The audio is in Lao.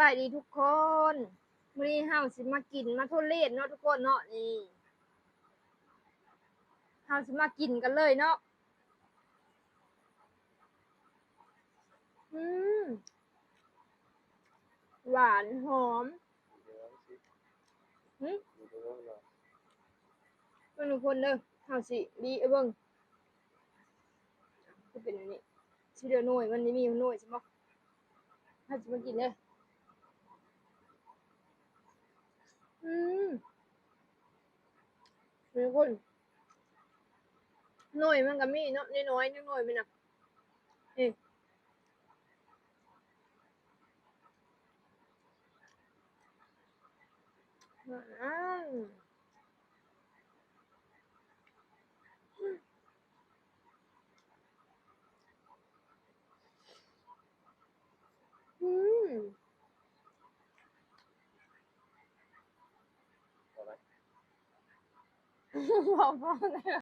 ບາຍດີທຸກຄົນ ມື້ນີ້ເຮົາຊິມາກິນໝາກໂທເລດເນາະທຸກຄົນເນາະ ນີ້ ເຮົາຊິມາກິນກັນເລີຍເນາະ ອືມ ຫວານຫອມ ຫຶ ເບິ່ງທຸກຄົນເດີ ເຮົາຊິບີໃຫ້ເບິ່ງ ຄືເປັນອັນນີ້ ຊິເຫຼືອໜ່ວຍ ມັນມີໜ່ວຍໃຊ່ບໍ່ ເຮົາຊິມາກິນເດີ ອືມ ທຸກຄົນ ໜ່ວຍມັນກໍມີເນາະ ນ້ອຍໆ ໜ່ວຍໆ ມັນນະ ນີ້ ອືມ ອືມ ບໍ່ພໍແລ້ວ.